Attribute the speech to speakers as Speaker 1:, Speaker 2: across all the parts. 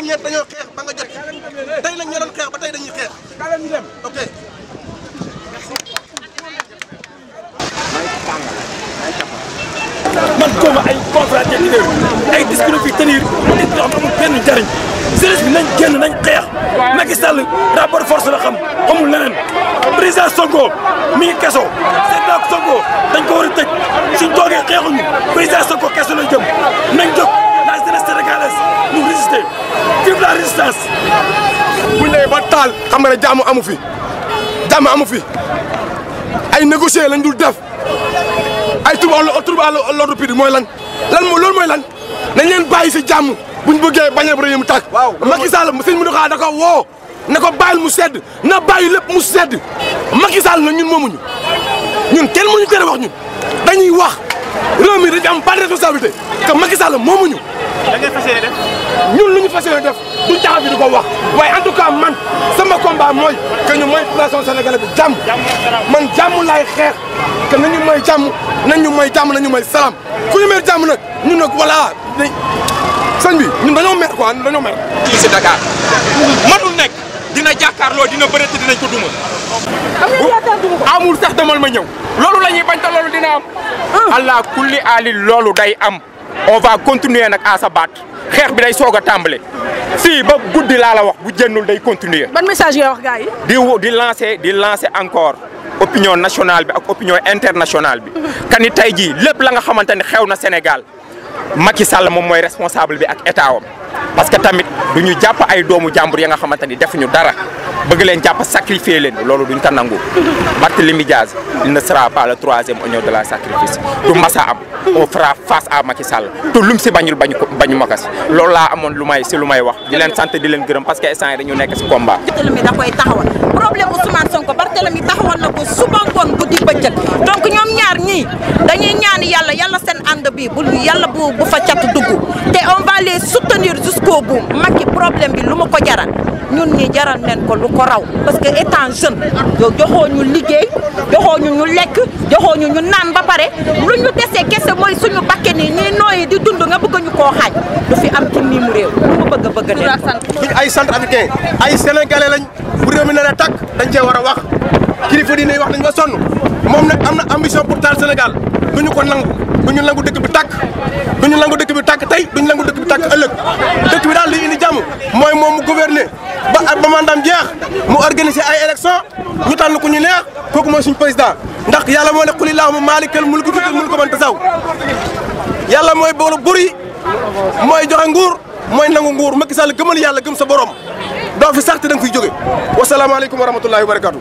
Speaker 1: ñeent dañoo xeex ba nga jot tey nag ñoo doon xeex ba tey dañuy xeex ok.
Speaker 2: man góob ay conférence de leader ay discours fi tenir nit ñoo xam amul benn njariñ jeunesse bi nañ génn nañ xeex Macky Sall rapport force la xam xamul leneen président Sonko mi ngi keso Seydina Sonko dañ ko war a tëj suñ toogee xeexuñu président Sonko keso la jëm nañ jóg la jeunesse sénégalaise ñu résister vive la résistance.
Speaker 3: buñ nee ba taal xam nga ne jàmm amu fi jàmm amu fi ay négocier lañ dul def. ay trouble à l'ordre public mooy lan loolu mooy lan nañ leen bàyyi si jàmm buñ bëggee bañ a réew mi tàkk. waaw Macky Sall sëñ Mountakha da ko woo na ko bàyyil mu sedd na bàyyi lépp mu sedd Macky Sall na ñun moomuñu ñun kenn mënuñu tere wax ñun dañuy wax réew mi dañu am pas de responsabilité que Macky Sall moomuñu.
Speaker 4: da ngay fas yéene def.
Speaker 3: ñun lu ñu fas yéene def duñ taxaw fi di ko wax waaye en tout cas man sama combat mooy que ñu may population sénégalaise bi jàmm man jàmm laay xeex que nañu may jàmm nañu may salaam ku ñu may jàmm nag ñun nag voilà sëñ bi ñun dañoo mer quoi dañoo mer.
Speaker 4: fii si Dakar mënul nekk dina jàkkaarloo dina bëreet dinañ ko duma. amul sax demal ma ñëw. loolu la ñuy bañ te loolu dina am. allah kulli aali loolu day am. on va continuer nag à se battre xeex bi day soog a tàmbale fii ba guddi laa la wax bu jënnul day continuer.
Speaker 5: ban message ngay wax gars yi.
Speaker 4: di lancer encore opinion nationale bi ak opinion internationale bi. kani tey jii lépp la nga xamante ne xew na Sénégal Macky Sall moom mooy responsable bi ak état wam parce que tamit du ñu jàpp ay doomu jàmbur ya nga xamante ni defuñu dara bëgg leen jàpp sacrifier leen loolu duñ ko nangu. Barthélémy Diaz il ne sera pas le troisième oignon de la sacrifice du masa am on fera face à Macky Sall te lum si bañu makas loolu laa amoon lu may wax di leen sant di leen gërëm parce que instant yi dañu nekk si combat.
Speaker 5: Barthélémy da koy taxawal problème Ousmane Sonko Barthélémy taxawal na ko suba ngoon guddi bëccëg donc ñoom ñaar ñii dañuy ñaan yàlla seen ànd bi bu yàlla bu fa cat dugg te on va les soutenir jusqu'au bout Macky problème bi lu ma ko jaral ñun ñi jaral leen ko lu ko raw parce que étant jeune joxoo ñu liggéey joxoo ñu lekk joxoo ñu naan ba pare lu ñu desee kese mooy suñu bakke ni ñuy nooyi di dund nga bëgg ñu koo xaaj du fi am ci miimu réew lu ma bëgg leen
Speaker 1: duñ ay centrafricain ay sénégalais lañ bu réew mi nar a tàkk dañ cee war a wax kilifa diine yi wax nañ ba sonn moom nag am na ambition pour taal Sénégal duñu ko nangu duñu nangu dëkk bi tàkk duñu nangu dëkk bi tàkk tey duñu nangu dëkk bi tàkk ëllëg dëkk bi daal li indi jàmm mooy moom mu gouverner ba mandaam jeex mu organiser ay élection ñu tànn ku ñu neex kooku mooy suñu président ndax yàlla moo ne qul illahumma maalikal mulki tuutil mulka man tasaaw yàlla mooy boolu buri mooy joxe nguur mooy nangu nguur Macky Sall gëmal yàlla gëm sa borom doo fi sax te da nga fiy jóge wasalaamaaleykum wa rahmatullahi wa barakatu.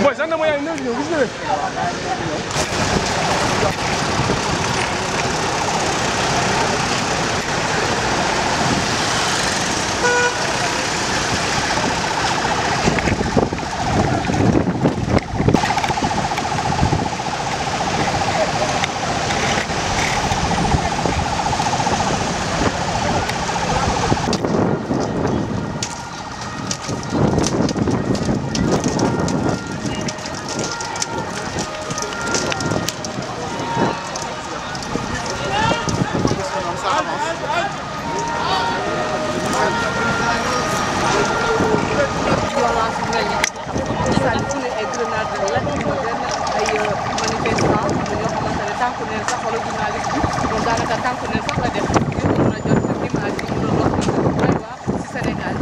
Speaker 3: Boy, saan na mo yan, gis nga
Speaker 6: tànku neen sax wala journaliste bi moom daanaka tànku neen sax la def ngir mën a jot image yi mën a wax ni doy waar si Sénégal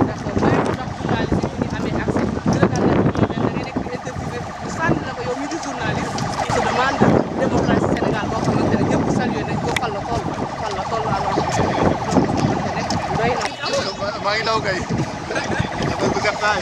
Speaker 6: ndax may ndax journaliste yi ñu amee accès dina daal la ñu da ngay nekk di interviewé bu sànni la ko yow mi di journaliste qui se demande démocratie Sénégal boo xamante ne ñëpp salué nañ ko fan la toll alors doy na
Speaker 3: maa ngi daw kay bëgg gattaay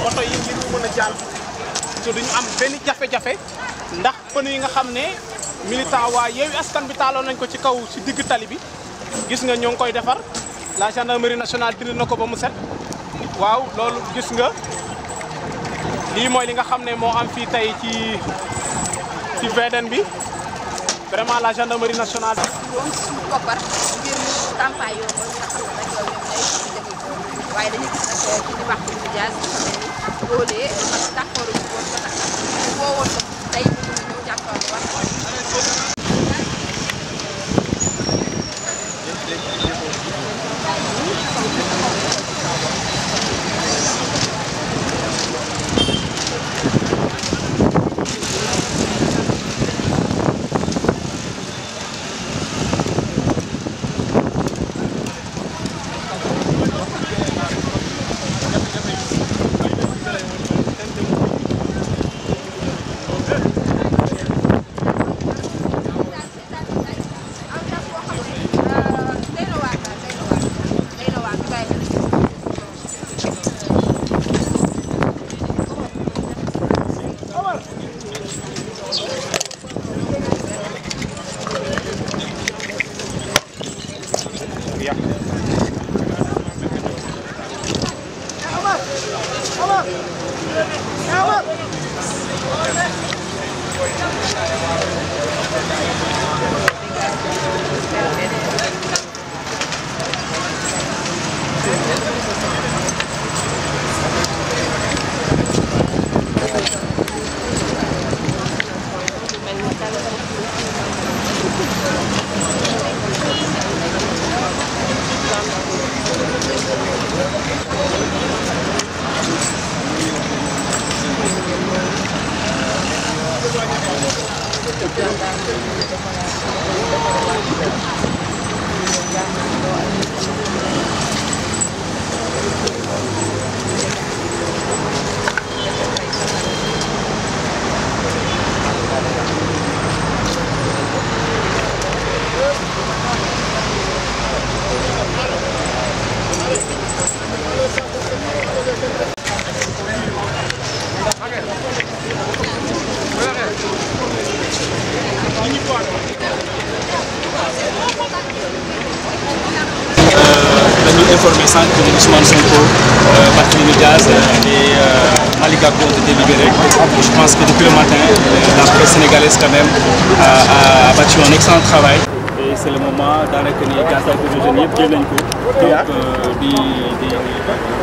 Speaker 7: oto yi ngir ñu mën a jàll te duñu am benn jafe-jafe ndax pneu yi nga xam ne militant waa Yewwi Askan bi taaloon nañ ko ci kaw si digg tali bi gis nga ñoo ngi koy defar la gendarmerie nationale dindi na ko ba mu set waaw loolu gis nga lii mooy li nga xam ne moo am fii tey ci VDN bi vraiment la gendarmerie nationale.
Speaker 5: doon suñu koppar ngir ñu campagne yoo nga xam ne nag ñoom ñooy jafe-jafe waaye dañuy gis nag ci di wax ci Diaz bi xam ne ni loolee parce que d'accord ñu woon ba tax ñu woowoon ko tey ñu mën a ñëw jàkkaarloo wax
Speaker 8: informé sans que Ousmane Sonko, Barthélémy Diaz et Malick Gakou ont été libérés. Je pense que depuis le matin, la presse sénégalaise quand même a battu un excellent travail. Et c'est le moment dans lequel les gaz de jeunes yëpp jël nañ ko donc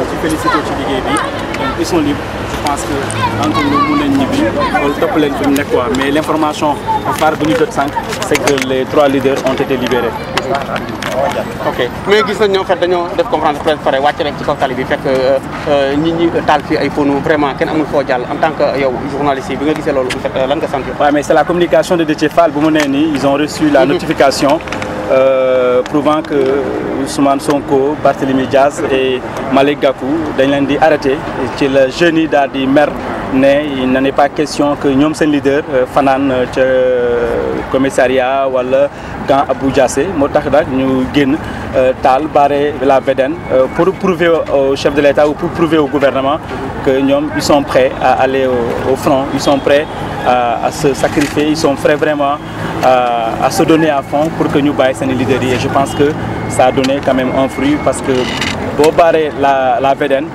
Speaker 8: di féliciter ci liggéey bi donc ils sont libres. Je pense que entre nous mun nañ ñibbi wala topp leen fi mu nekk quoi mais l'information phare bu ñu jot sànq c'est que les 3 leaders ont été libérés.
Speaker 9: ok mais gis nañ ñoo fait dañoo def conférence de presse pare wàcc rek ci kaw tali bi fekk nit ñi taal fii ay phono vraiment kenn amul foo jàll en tant que yow journaliste yi bi nga gisee loolu en fait lan nga sant.
Speaker 8: waaw mais c'est la communication de Déthié Fall bu mu nee nii ils ont reçu la notification prouvant que Ousmane Sonko, Barthélémy Diaz et Malick Gakou dañ leen di arrêté ci la jeunes yi daal di mer ne il n'en est pas question que ñoom seen leader fanaan ca commissariat wala camp Abou Diassé moo tax nag ñu génn taal barré la VDN pour prouver au chef de l'État ou pour prouver au gouvernement que ñoom ils sont prêts à aller au front, ils sont prêts à se sacrifier, ils sont prêts vraiment à se donner à fond pour que ñu bàyyi seen leader yi et je pense que ça a donné quand même un fruit parce que boo barré la VDN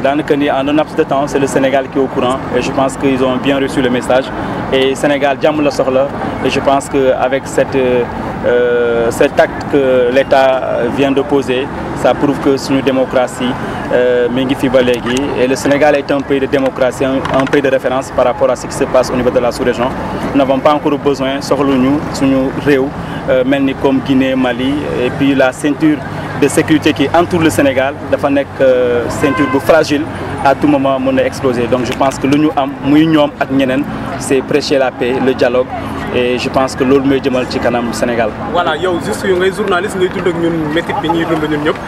Speaker 8: daanaka ni en un laps de temps c'est le Sénégal qui est au courant et je pense qu'ils ont bien reçu le message et Sénégal jàmm la soxla et je pense que avec cet acte que l'État vient de poser ça prouve que suñu démocratie mi ngi fi ba léegi et le Sénégal est un pays de démocratie un pays de référence par rapport à ce qui se passe au niveau de la sous-région. Nous n'avons pas encore besoin soxluñu suñu réew mel ni comme Guinée, Mali et puis la ceinture de sécurité qui entoure le Sénégal dafa nekk ceinture bu fragile à tout moment mën na exploser donc je pense que lu ñu am muy ñoom ak ñeneen c'est prêcher la paix le dialogue et je pense que loolu mooy jëmal ci kanam Sénégal.
Speaker 7: voilà yow juste yow ngay journaliste ngay dund ak ñun métit bi ñuy dund ñun ñëpp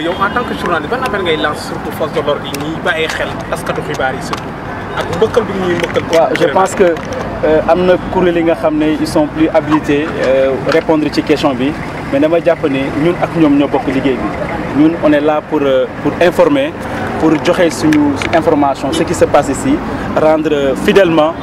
Speaker 7: yow en tant que journaliste ban appel ngay lancer surtout force de l'ordre yi ñuy bàyyee xel taskatu xibaar yi surtout ak mbëkkal bi ñuy mbëkkal.
Speaker 8: waaw je pense que am na kuréel yi nga xam ne ils sont plus habilités répondre ci question bi mais dama jàpp ne ñun ak ñoom ñoo bokk liggéey bi ñun on est là pour informer. pour joxe suñu information ce qui se passe ici rendre fidèlement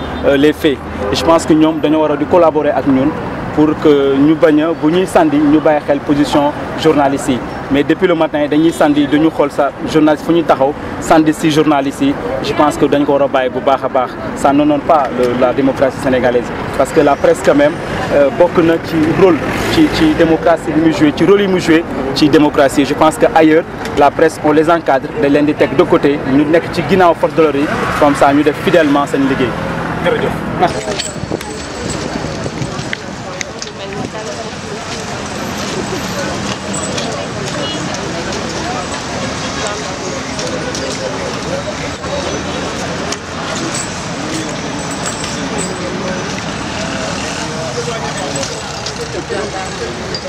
Speaker 8: les faits et je pense que ñoom dañoo war a di collaborer ak ñun pour que ñu bañ a bu ñuy sandi ñu bàyyi xel position journalistes yi mais depuis le matin dañuy sandi dañu xool sa journaliste fu ñu taxaw sandi si journalistes yi je pense que dañ ko war a bàyyi bu baax a baax ça n'honore pas la démocratie sénégalaise parce que la presse quand même bokk na ci rôle ci démocratie bi muy joué ci rôle yi muy joué ci démocratie je pense que ailleurs la presse on les encadre dañ leen di teg de côté ñu nekk ci ginnaaw force de l'ordre yi comme ça ñu def fidèlement seen liggéey.
Speaker 7: jërëjëf merci.
Speaker 6: Gendarme.